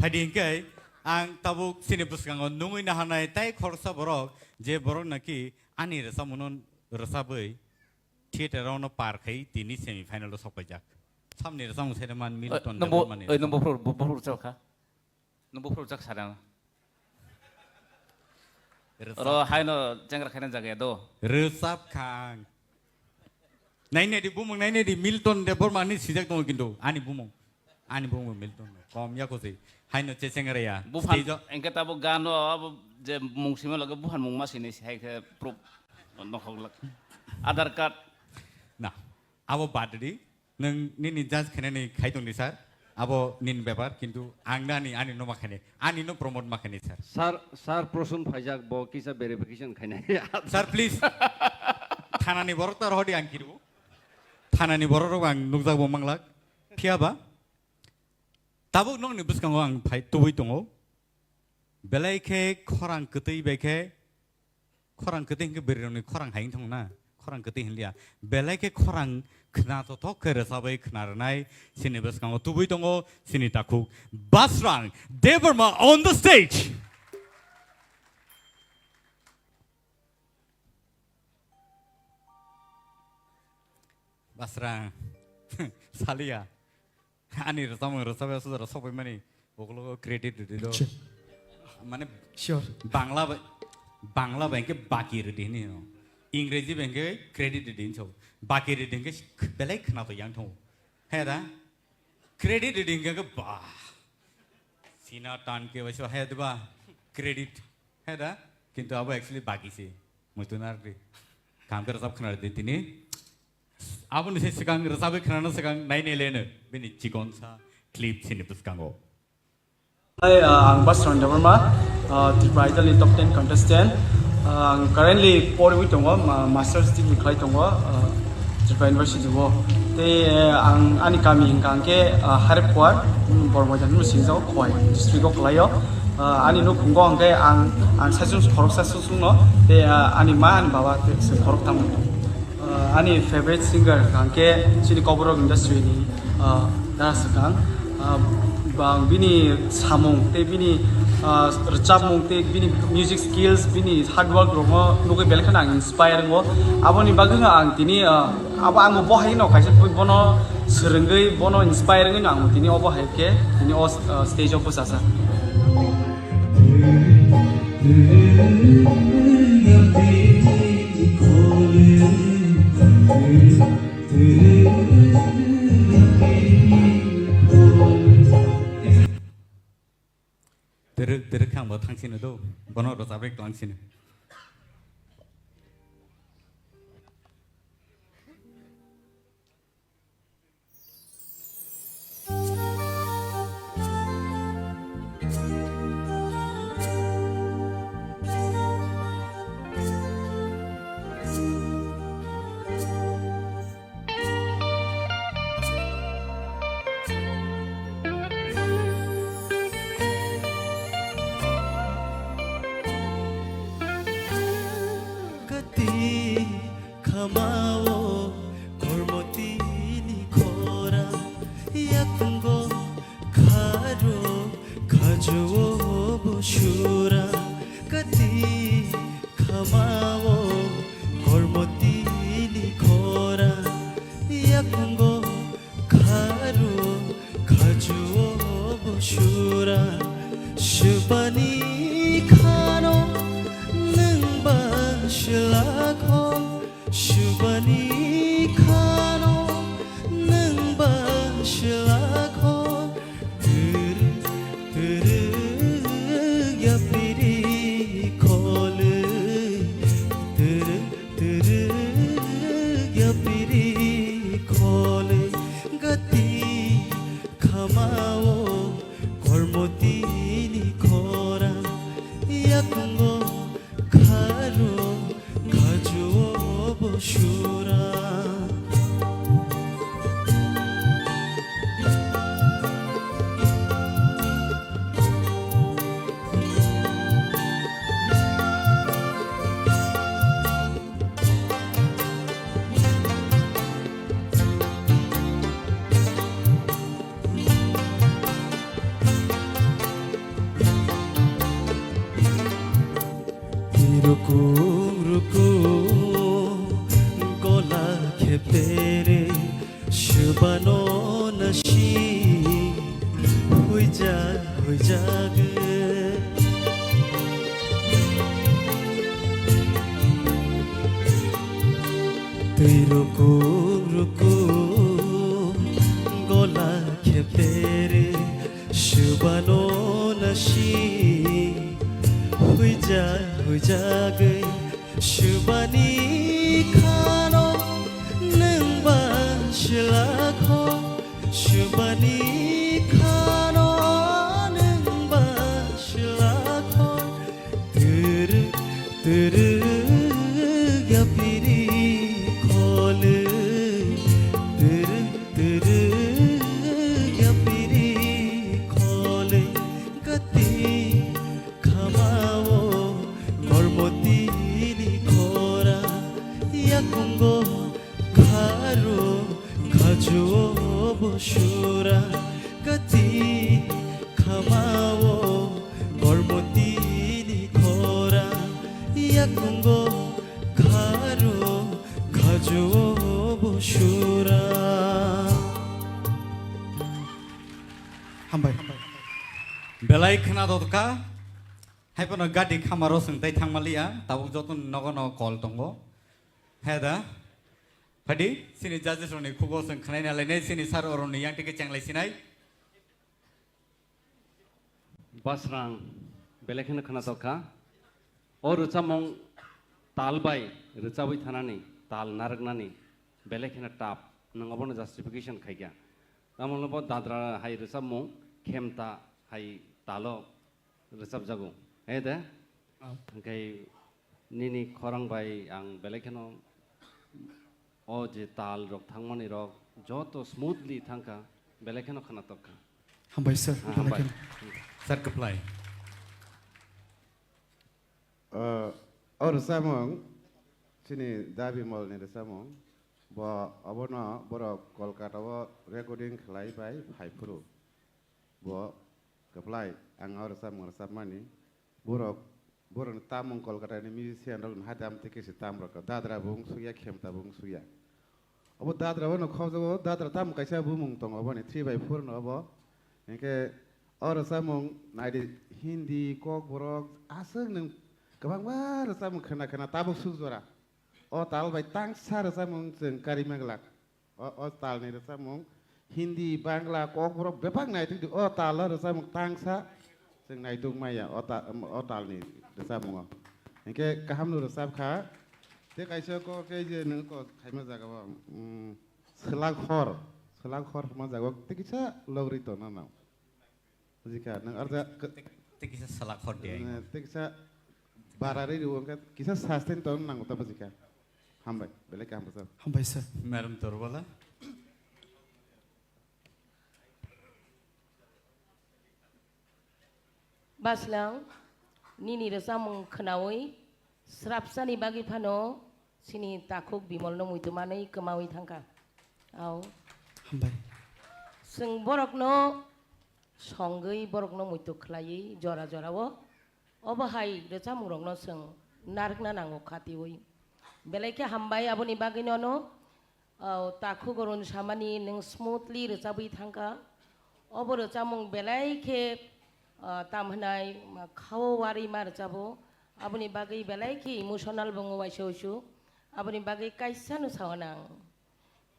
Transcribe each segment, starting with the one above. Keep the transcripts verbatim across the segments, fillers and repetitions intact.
Haidi hwnkhe ang tabuk chini bwskango nungwi naharnai tai khoroksa borok, je borok naki ani rwchapmungno rwchapwi theater-o no par khai tini semi final-o sok paijak. Samni rwchapmung sai man Milton Debbarmani. Oi, nung buphuru, bu-, buphuru rwchap kha. Nung buphuru rwchap sa rang. Rwchap. Oro haino chengra khaina jaga ya do. Rwchap kha ang. Nainedi bumung nainedi Milton Debbarmani sijak tongo kintu ani bumung. Ani bumung Milton no. Kom ya kosi. Haino checheng raya. Buphan stage o engke tabo gano abo je mung sima lage buphan mung ma sini hai khe proof nokhok lak. Aadhaar card. Na. Abo bad di. Nung nini judge khainani khai tong di sir. Abo nini bepar kintu ang nani ani no ma khainai. Ani no promote ma khainai sir. Sir, sir Prosun phaijak bo kisa verification khainai. Sir, please. Thanani borok ta rohodi ang kiru. Thanani borok rok ang nukjak bo manglak. Phiya ba? Tabuk nokni bwskango ang phai tubui tongo. Belai khe khorang kwtwi bai khe, khorang kwtwi hinkhe bwrwirokni khorang hai wng thangna, khorang kwtwi hinliya. Belai khe khorang khna tothok khe rwchabwi khna rwnai chini bwskango tubui tongo chini takhuk Basrang Debbarma on the stage. Basrang, saliya. Ani rwchapmung rwchapya suda rw sokphaimani ukologo credit rwdi do. Acha. Mane sure. Bangla bai, Bangla bai hwnkhe baki rwdi hini no. Ingreji bai hwnkhe credit rwdi hinwi sabo. Baki rwdi hwnkhe belai khwnathok yang thango. He da? Credit rwdi hwnkhe ba. Sina tan ke bai so he da ba? Credit. He da? Kintu abo actually baki se. Muitu narwkdi. Kaham khe rwchap khwna rwdi tini. Aboni se swkang rwchabwi khwnana swkang nainai leno bini chikonsa clip chini bwskango. Hi, uh, ang Basrang Debbarma, uh, Tripura Idol ni top ten contestant. Uh, ang currently porwi tongo, ma-, master's degree khlai tongo, uh, Tripura University o. Tei, uh, ang ani kami hwnkha hwnkhe, uh, Harep Kuar, um, Bormojan hwnwi singjago, Khowai district o kwlaio. Uh, ani nukhungo hwnkhe ang, ang saichung khoroksa susungno, tei, uh, ani ma, ani baba tei se khoroktham. Uh, ani favorite singer hwnkha hwnkhe chini Kokborok industry ni, uh, Dara Swkang. Uh, bang bini samung tei bini, uh, rwchapmung tei bini music skills, bini hard work rokno nugwi belai kheno ang inspire wngo. Aboni bagwino ang tini, uh, abo ang bo hai no kaisa bono swrwngwi bono inspire wngwi no ang tini obo hai khe tini o, uh, stage o bwchajak. Twrwk twrwk khe ang bo thang sino do, bono rwchap rek tong sino. Kati khamao kormotini khora, yakungo kharo khajuo bo sura. Kati khamao kormotini khora, yakungo kharo khajuo bo sura. Subani khano nwng ba silakho, subani khano nwng ba silakho. Twrwk, twrwk ya piri khole, twrwk, twrwk ya piri khole. Gati khamao kormotini khora, yakungo kharo khajuo bo sura. Rukung rukung gola kheptere shubano nasi huijak huijak. Twi rukung rukung gola kheptere shubano nasi huijak huijagwi. Shubani khano nwng ba silakho, shubani khano nwng ba silakho. Turu turu yapiri khole, turu turu yapiri khole gati. Khamao kormotini khora, yakungo kharo khajuo bo sura. Gati khamao kormotini khora, yakungo kharo khajuo bo sura. Hambai. Belai khna dotka. Hai phano gadi khamaro swng tai thangmaliya, tabuk joto nogo no call tongo. He da? Phadi, sini judges rokni khugo swng khnaina lainai, sini sir oroni yang tike chenglai sinai. Basrang, belai kheno khna tokha. O rwchapmung tal bai rwchabwi thanani, tal narwknani, belai kheno tough. Nwng obono justification khaikha. Tamoni bo dadra hai rwchapmung, khemta hai talo rwchapjago. He de? Ah. Hwnkhe nini khorang bai ang belai kheno o je tal rok thangmani rok joto smoothly thangkha, belai kheno khna tokha. Hambai sir, Ah, belai hambai. Kheno. Sir, kwplai. Ah, o rwchapmung, chini Da Bimal ni rwchapmung, bo obono borok Kolkata o recording khlai bai phai phuru. Bo kwplai, ang o rwchapmung rwchapmani. Borok, borokni tamung Kolkata ni musician rok hai tam tei kisi tam rok. Dadra bo wng sukya, khemta bo wng sukya. Obo dadra bono khobjago, dadra tamung kaisa bumung tongo, oboni three by four no obo. Hinkhe o rwchapmung naidi Hindi, Kokborok, aswk nwng kwbangma rwchapmung khna khna tabuk suk jora. O tal bai tangsa rwchapmung chwng karima glak. O, o talni rwchapmung Hindi, Bangla, Kokborok bebak naitugdi. O talo rwchapmung tangsa chwng naituk maya o ta-, o talni rwchapmungo. Hinkhe kahamno rwchapkha. Tei kaisa kok khe je nwng kok khaima jagao, mm, swlak hor, swlak hor hwnma jagao tei kisa logri tongna nang. Bujikha, nang arja k-, Tei, tei kisa swlak hor de ai. Eh, tei kisa barari rw, hwnkhe kisa sustain tong nango ta bujikha. Hambai, belai kaham bwsajak. Hambai sir. Madam Torbala. Baslang, nini rwchapmung khnaui srapsani bagwi phano chini takhuk Bimolno muitu manwi kwmaui thangkha. Au. Hambai. Chwng borokno songwi borokno muitu khlaiwi jora jorao obo hai rwchapmungrokno chwng narwkna nango khatiui. Belai khe hambai aboni bagwino no, o, takhuk Arun samani nwng smoothly rwchabwi thangkha. Obo rwchapmung belai khe, o, tam hwnai ma khao warwi ma rwchabo. Aboni bagwi belai khe emotional bo wngo waisa uisu. Aboni bagwi kaisa no sao nang.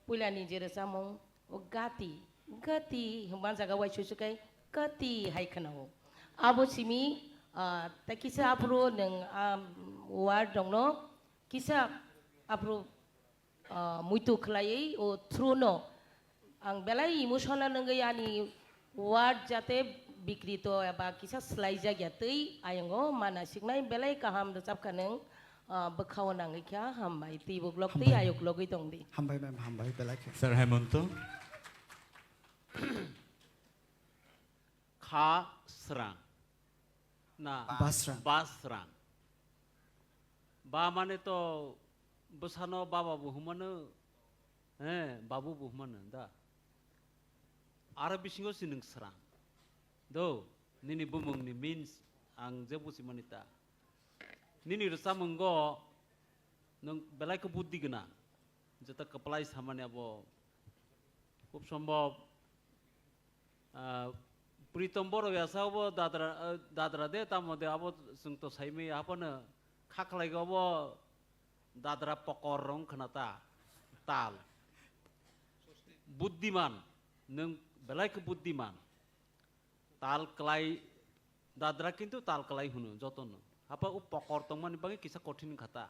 Puilani je rwchapmung, o gati, gati hwnba jaga waisa uisu kai kati hai khwnao. Abo simi, ah, tei kisa aphuru nwng, ah, word rokno kisa aphuru, ah, muitu khlaiwi o through no ang belai emotional wngwi ani word jate bikrito eba kisa swlaijak ya twi ayongo mana siknai belai kaham rwchapkha nwng, ah, bwkhao nangwi kha hambai twi buklok twi Hambai. Ayuk logwi tongdi. Hambai ma'am, hambai belai khe. Sir Hemonto. Kha srang. Na. Basrang. Basrang. Ba mane to bwsano baba bo hwnmano, eh, babu bo hwnmano da. Aro bisingo si nwng srang. Do, nini bumungni means ang je buchimani ta. Nini rwchapmungo nwng belai khe buddi gwnang. Jeta kwplai samani abo khub sombhob, ah, Pritom Borok yasa obo dadra, ah, dadra de tamo de abo chwng to saimaya haphano kha khlaigo obo dadra pokor rong khna ta tal. Buddiman, nwng belai khe buddiman. Tal klai, dadra kintu tal klai hwno jotono. Hapa o pokor tongmani bagwi kisa kothin kha ta.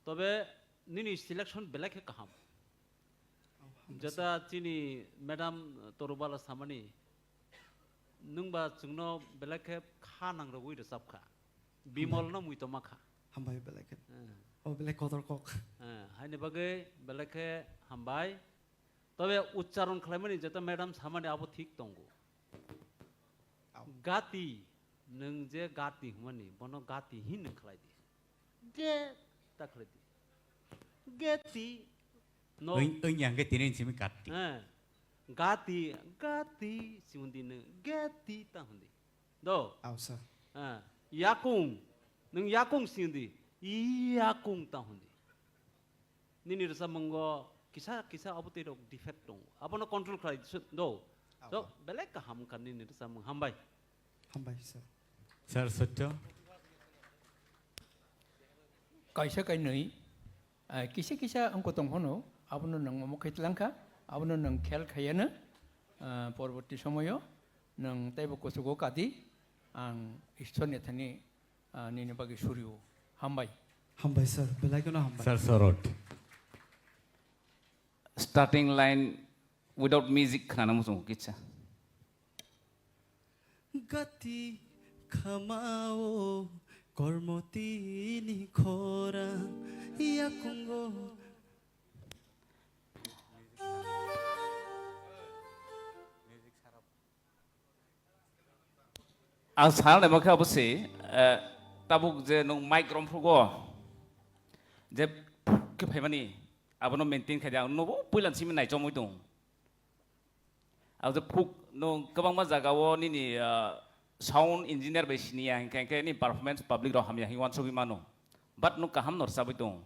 Tobe nini selection belai khe kaham. Jeta chini madam Torubala samani, nwngba chwngno belai khe kha nangrogwi rwchap kha. Bimol no muitoma kha. Hambai belai khe. Eh. O belai kotor kok. Eh, haini bagwi belai khe hambai. Tobe uchcharon khlaimani jeta madam samani abo thik tongo. Au. Gati, nwng je gati hwnmani, bono gati hin nwng khlai di. Ge ta khlai di. Geti. No. Oi, oi, yang ke tini simi gati. Eh. Gati, gati, si hundi nwng, geti ta hundi. Do. Au, sir. Eh. Yakung, nwng yakung si hundi. Yakung ta hundi. Nini rwchapmungo kisa kisa abo twi rok defect tongo. Abono control khlai s-, do. Abo. So, belai kaham wngkha nini rwchapmung. Hambai. Hambai, sir. Sir, Sotto. Kaisa kainwi, ah, kisa kisa wngkha tong phano, abono nwng omo khe tlangkha, abono nwng khel khaiya no, ah, porborti somoyo nwng teibo kuchugo kadi, ang Ishwar ni thani ah, nini bagwi surio. Hambai. Hambai, sir. Belai kheno hambai. Sir Sorot. Starting line without music khana muchung kitsa. Gati khamao kormoti ni khorang yakungo. Ang sana naima khe abo se, eh, tabuk je nwng mic romphrugo, je phuk khe phaimani, abono maintain khai di, ang nobo puila simi naichomwi tong. Ang je phuk nwng kwbangma jaga o nini, eh, sound engineer bai siniya, hinkhe, hinkhe nini performance public rok hamya hinwi uansugwi mano. But nwng kaham no rwchabwi tong.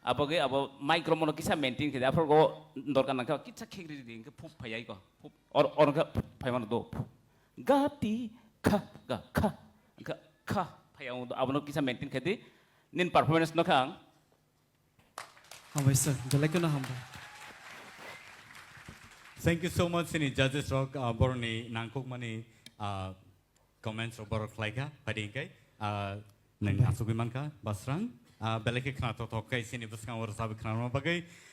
Abo ge abo mic romano kisa maintain khe, aphuru go dorkar nangkha kisa khegri di, hinkhe phuk phai ai ko. Phuk or, or khe phai mano do. Ga ti kha, ga kha, ga kha. Phai ang do, abono kisa maintain khe di. Nin performance no kha ang. Hambai sir, belai kheno hambai. Thank you so much, sini judges rok, ah, boroni nangkukmani, ah, comments rok borok khlai kha, phaidi hwnkhe, ah, nwng hambai. Asugwi mankha, Basrang, ah, belai khe khna thok thok khe sini bwskango rwchapwi khnarwna bagwi,